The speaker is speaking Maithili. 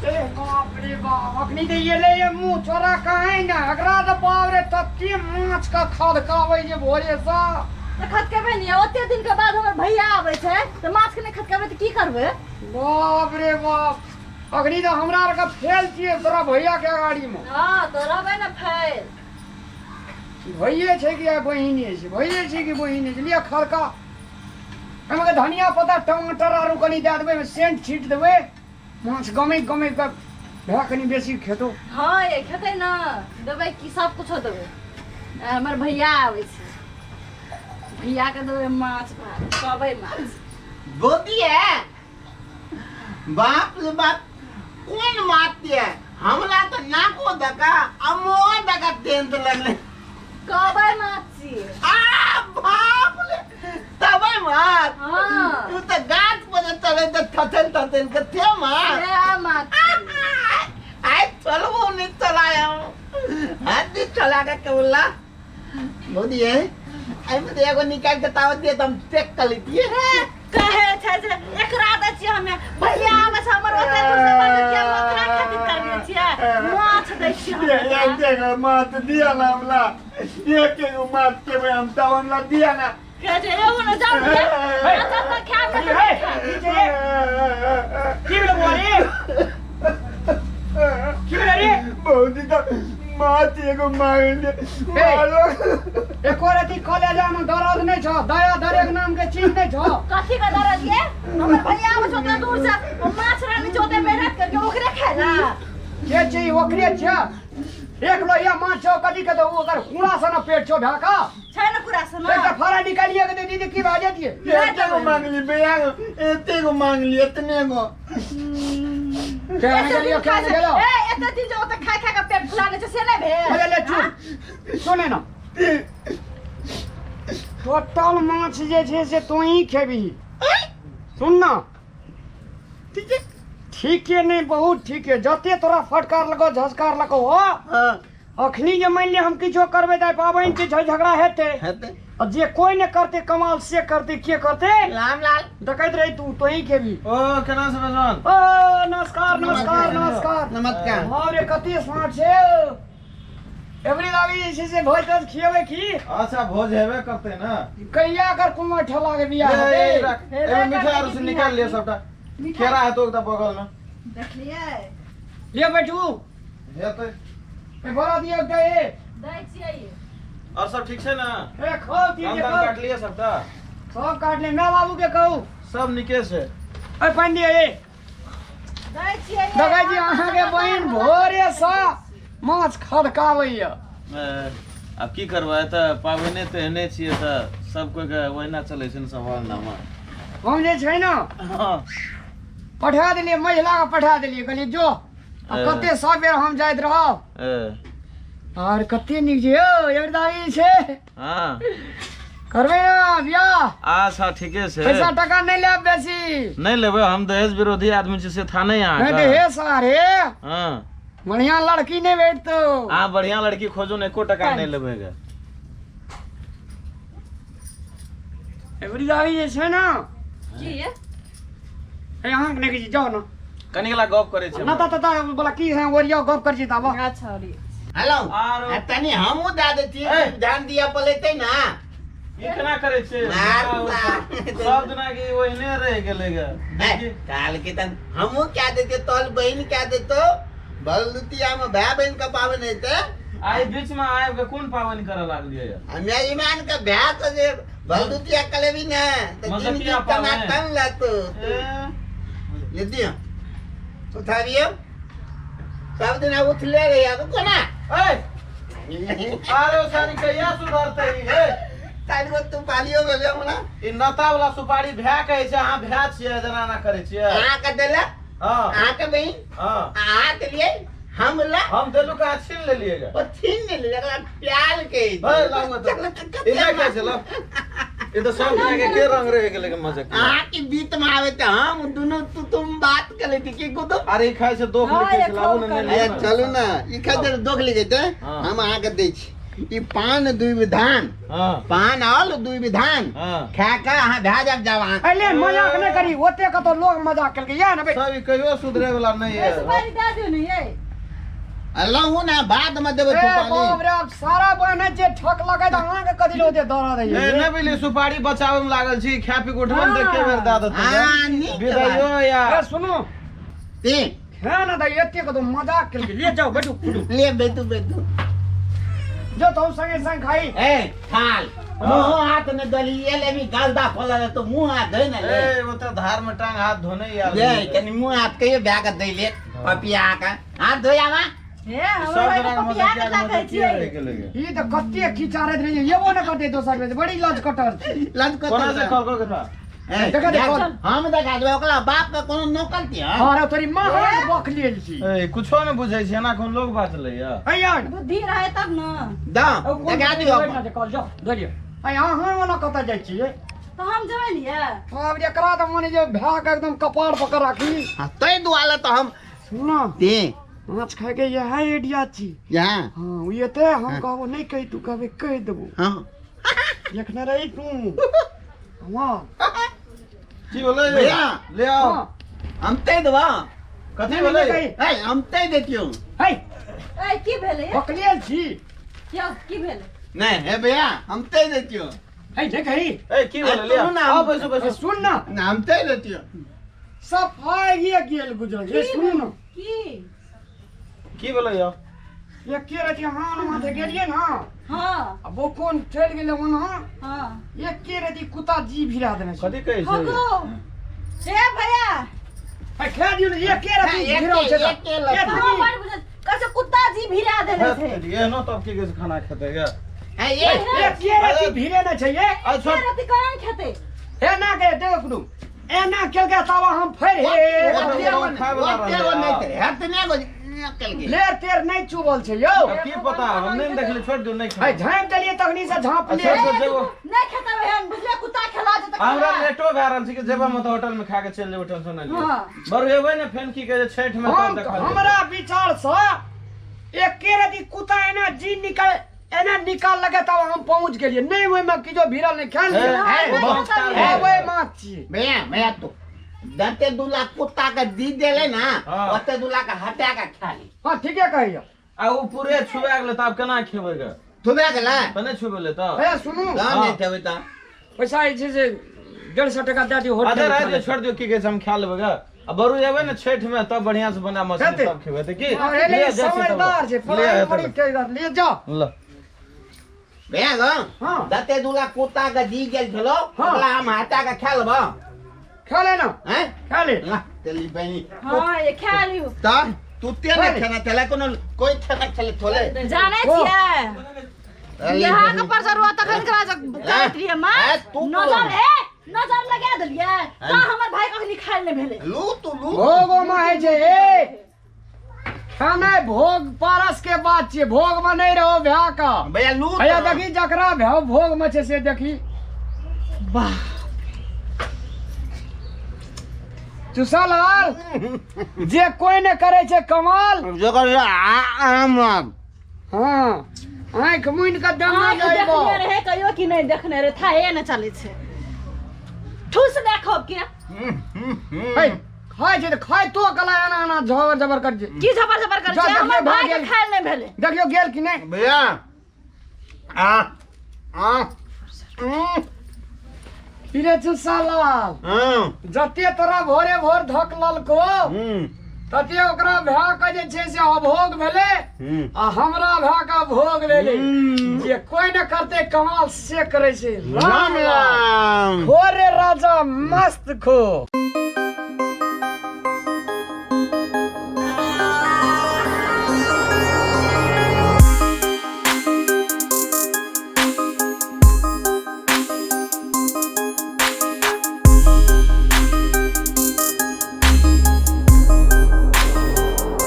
ए बाप रे बाप, अखनी तऽ एलै ये मुँह चोरा कहाँ ने, एकरा तऽ बाप रे तते माछ के खदकाबै जे भोरे सँ। तऽ खदकेबै नहि, ओते दिन के बाद हमर भैया आबै छै तऽ माछ के नहि खदकेबै तऽ की करबै? बाप रे बाप, अखनी तऽ हमरा आरके फेल छियै तोरा भैया के अगाड़ी मे। हँ तऽ रहबै ने फेल। भैये छै कि आइ बहिने छै, भैये छै कि बहिने छै। लिअ खड़का, एहिमे धनिया पत्ता टमाटर आरो कनि दए देबै, ओहिमे सेंट छीट देबै, माछ गमकि गमकि कऽ भए कनि बेसी खेतो। हँ ये खेतै ने, देबै की सब कुछो देबै। हमर भैया आबै छै, भैया के देबै माछ भात, कबै माछ। गोदी है बाप रे बाप, कोन मात ये, हमरा तऽ नाको दका आ मुँहो दका टेंट लगले। कबै माछ छियै। आ बाप रे, तबै माछ? हाँ। तू तऽ गाछ पर जे चढ़े तऽ थथेल थथेल के थे माछ। सएह माछ छियै। आइ चलबो नहि चलाय हम, हाथ नहीं चला के केवला भौजी है, एहिमे तऽ एगो निकालि के तावत दिए तऽ हम चेक कऽ लैतियै। कहे छै जे एकरा दै छियै हमे, भैया आबै छै हमर ओते दूर से बड़ छियै, हम ओकरा खातिर करने छियै, माछ दै छियै हमे। एक जगह माछ दिया ना हमरा, एक एगो माछ खेबै हम, तब हमरा दिया ना। कहे छै एगो ने जाउ ने, अच्छा तऽ खायब ने तऽ हे, खायब। की छै? की भेलै बौआ रे? की भेलै रे? भौजी तऽ माछ एगो मांगले मारो। एको रति कलेजा में दर्द नहीं छो, दया दरेक नाम के चीज नहीं छो। कथी के दर्द ये? हमर भैया आबै छै ओते दूर से, हम माछ रानी छै ओते मेहनत करके ओकरे खाय ला। के छै ओकरे छै, एक लोहिया माछ छौ कथी के, तो ओकर कूड़ा सन पेट छौ ढाका छै ने कुरा सन। एकटा फाड़ा निकालिए के दे दीदी, की भए जेतियै? एते गो मांगली भैया, एते गो मांगली, एतने गो। के निकालियो, के निकालियो? ए एते दिन जे ओते खाय खाय के पेट फुला लै छै से नहि भेल? अरे ले चुप, सुने ना, टोटल माछ जे छै से तू ही खेबही। सुन ना, ठीक है? ठीक है नहीं, बहुत ठीक है। जते तोरा फटकार लगो झसकार लगो हो। हाँ। अखनी जे मान लिअ हम किछो करबै तऽ पाबनि के छै, झगड़ा हेतै। हेतै। आ जे कोइ नहि करतै कमाल से करतै, के करतै? रामलाल डकैत रही तू, तोही खेबी। ओ केना से बजन? ओ नमस्कार नमस्कार नमस्कार नमस्कार। हँ रे, कते साँझ छै एवरी दाबी जे छै से भोज तोज खियेबै की? अच्छा भोज हेबे करतै ने। कहिया कर कुमार ठेला के बियाह ए, हेतै? राख। हेबे एमे मिठाई करतै आर से की निकाल लिअ बियाह? सबटा। मिठाई केरा हेतौ एकटा बगल में। देखलियै? लिअ बैठू। हेतै। ए बड़ा दियौ एकटा ए। दै छियै। और सब ठीक छै ने? ए खाउ की धान जे तान खाउ। काटलियै सबटा? सब काटले। माय बाबू के कहू। सब नीके छै। ए पानि दिअ ए। दै छियै। देखै छी अहाँके बहिन भोरे सँ माछ खदकाबैया। ए, आब की करबै, तऽ पाबनि तऽ एहने छियै तऽ सब कोइ के ओहिना चलै छै ने संभावनामे। हम जे छै ने हँ। पठा देलियै, महिला के पठा देलियै, कहलियै जो आ ए। कते सब बेर हम जाइत रहब। ए। आर कते नीक छै यौ, एकदम ई छै। हँ। करबै ने बियाह? अच्छा ठीके छै। पैसा टका नहि लेब बेसी। नहि लेबै, हम दहेज विरोधी आदमी छी से था नहीं नहि अहाँके। दहेज सारे। हँ। बढ़िया लड़की नहि भेटतौ। अहाँ बढ़िया लड़की खोजू ने, एको टका नहि लेबै गे। एवरी दादी जे छै ने की ये? हे अहाँके नहि कहै छी, जाउ ने। कनी कला गप करै छी। ना ता ता बोला की है, ओरियाओ गप करै छी ताबा। अच्छा ओरियाओ। हेलो। आरो। आ तनी हमहूँ दए दै छियै, ए। ध्यान दिअ पड़तै ने। ई केना करै छै? मार सब दिना के ओहिने रहि गेलै गे। ए, काल के तन हमहूँ कए दैतियै, तोहर बहिन कए देतौ। भलदुतिया में भाय बहिन के पाबनि हेतै। आइ बीच में आबि के कोन पाबनि करऽ लागलियै? हमे ईमान के भाय से जे भलदुतिया कलेबी ने तऽ मजकिया जिंदगी कना पाबनि। तन लेतो। ए। ये दियो उठाबियो, सब दिन उठले रहिया तो कोना। ए अरे सारी कहिया सुधरतै ई, हे? तारी को तू पालियो गेलै हमरा। ई नता वाला सुपारी भए कहै छै, अहाँ भए छियै जेना एना करै छियै। अहाँ के देलक? हाँ। अहाँ के बहिन? हाँ। अहाँ देलियै? हम ला? हम देलु कहाँ, छीन लेलियै गे। ओ छीन लेलियै, एकरा प्याल के। हे, लाउ तऽ। ई नहि खाइ छै, लाउ। ई तऽ सब के के रंग रहि गेलै गे मजक। अहाँ के बीत में आवे तऽ हम दुनू तू तुम बात कर लेती की कुतुम। अरे ई खाइ छै दोख हाँ, लिखै छै, ये लाबू ने, खाउ नहि अरे लिखै। चलू ना, ई खाइ छै दोख लिखै छै, हाँ। हम अहाँ के दै छी। ई पान दुई विधान। हाँ। पान आल दुई विधान। हाँ। खा के अहाँ भए जायब जवान। अरे मजाक नहि करी, ओते कतौ लोग मजाक केलकै इएह ने बे। सब ई कहियो सुधरे वाला नहीं है। सुपारी दए दियौ ने ये। लहू ना बाद में देबै ए बाप सुपारी। रे, आब सारा बहन जे ठक लगे तऽ अहाँके कथी लए ओते दौड़ा ए दैये? नहि बुझली, सुपारी बचावे में लागल छी, खा पी के उठबे ने तऽ एके बेर दए देतै। हाँ, नीक विदाइयो ए या सुनू, ते खा ना दै, एते कतौ मजाक केलकै। ले जाओ बैठू फुटू। ले बैठू बैठू। जो तो संगे संग खाई। ए थाल मुँह हाथ ने दलिए लेबी गलदा फल तो मुँह हाथ धोइ ने ले। ए ओतऽ धार में टांग हाथ धोने आयल। ले कनि मुँह हाथ कहियो भए के दै ले पपिया के हाथ धोयावा। हे हमर सब भाई जना के पपिया के मजाक कहै छियै। रहि गेलै गे। ई तऽ कते खिचारैत रहियै, एबो ने करतै दोसर बेर, बड़ी लज कटर छै। लज कतऽ कोना से कहलको के था? ए, देखा देख, देखो। हम देखा देबै ओकरा बाप के कोनो नौकल थी। हाँ रे तोरी माँ के बक लेल छी। ए कुछो ने बुझै छै, एना कोन लोग बात लैया। अइया बुद्धि रहे तब न। द देखा दियौ अपन। कल जाओ धरियो। अइ अहाँ ओना कतऽ जाइ छियै? तऽ हम जेबै ने ये। आब एकरा तऽ मने जे भए के एकदम कपार पकड़ राखी। हाँ, ताहि दुआरे तऽ हम सुन ते माछ खाइके इएह आइडिया छी। यहाँ हाँ, ओ एतै हम कहबो नहि कहि, तू कहबे कहि देबो। हाँ देखने रही तू। हाँ। की भेलै? भैया। ले आओ। हाँ। हम तै देबा। कथी नहि, भेलै? नहि, ए हम तै देतियौ। है ए की भेलै ये? बकलियल छी। यौ की भेलै? नहीं हे भैया हम तै देतियौ। है नहि कही। ए की भेलै? ले सुनू ना। आओ बैसू बैसू। सुन ना। ना हम तै देतियौ। सफाई गेल गुजरल। ये सुनू ना। की की भेलै यौ? ये के रही हाँ ना माथे गेलियै ना। हाँ। आ बोकोन चलि गेलै ओना। हाँ। एके रति कुत्ता जी भिरा देने छै। कथी कहै छै? हगो हे भैया। आ खा दियौ ने, एके रति एके- भिरल छै तऽ। एके लत्ती। एतनी। अहाँ बड़ बुझल कैसे कुत्ता जी भिरा देने छै। एहनो तब की कहै छै खाना खेतै गे? ए ए एके रति भिरे ने छै ये। आ छोड़। एके रति कोना खेतै? एना के देखो कुटुम, एना केलकै तब हम फेर हे ओते खाय वला ओते रहलै। नहि ते हेतने गो केलकै। लेर तेर नहि चुबल छै यौ। अब की पता, हम नहि देखली, छोड़ दियौ, नहि है खेबै। झाँपि देलियै तखनी से झाँपलियै। अच्छा, जेबो। नहि खेतै एहन बुझले, कुत्ता खेला जेतै। हमरा लेटो भए रहल छै कि जेबै हम तऽ होटल में खा के चलि जेबै, टेंशन नहि लिअ। हाँ। बरु एबै ने फेन की कहै छै छठि में तब हम देखल जेतै। हमरा विचार से एके रति कुत्ता एना जी निकाल एना निकाल लगे तब हम पहुंच गेलियै। नहि ओहिमे किछो भिरल नहि खायल ए, लिअ। ओ बहुत काल खेबै माछ छी। भैया भैया तू जते 2 लाख कुत्ता के दी देले ना, हाँ। ओते 2 लाख हटा के खा ली। हाँ ठीके कहैया। आ ओ पूरे छुआ गेलै तऽ आब केना खेबै गे? छुबा गेलै? तऽ नहि छुबेलै तऽ? ए सुनू। दाम नहि देबै तऽ। पैसा जे छै से 150 टका दए दियौ होटल। अच्छा रह दियौ, छोड़ दियौ, की कहै छै हम खा लेबै गे। आ बरु एबै ने छठि में तब बढ़िया से बना मछली खेतै। तब खेबै तऽ की? अरे ले, जाइ छी तब। समझदार छै, ले, पढ़ाई बड़ी एतऽ। तेज, ले जाओ। ल। भैया गो, हाँ। जते 2 लाख कुत्ता के दी गेल छलो, हाँ। ओकरा हम हटा के खा लेबो। खा ले ना। हैं? खा ले। ला, तेली बहिनी। हाँ ये खा लियौ। तऽ तू ते खा ने ले। खाना खेला, कोनो कोई खाना खेले थोले। जानै ओ। छियै यहाँ के पर जरूरत तखन करा करैत रहियै माँ। ए, तू नजर बोल। ए नजर लगा देलियै तऽ हमर भाई कखनी खायल नहि भेलै। लू तू लू। भोगो में होइ छै ए खाना भोग पारस के बात छियै, भोग में नहीं रहो भ्या का। भैया लू भैया तो। देखी जकरा भ्या भोग में छै से देखी। वाह चुसालाल जे कोई ने करे छै कमाल। जकर आम आम। हाँ आँखि मुनि के दम आँखि जाइबो। देखने रहे कहियो कि नहि देखने रहे, थाहे नहि चलै छै। ठूस देखब के। है खाइ छै तऽ खाइ तो कला एना एना झबर जबर कर छै। की झबर जबर कर जा, छै? देखियौ हमर भए भाई के गेल। खायल नहि भेलै। देखियौ गेल कि नहि? भैया आ आ रे चुसालाल जते तोरा भोरे भोर धक ललको तते ओकरा भए के जे छै से अभोग भेलै आ हमरा भए के भोग भेलै। जे कोई ने करते कमाल से करै छै। राम राम। खो रे राजा मस्त खो।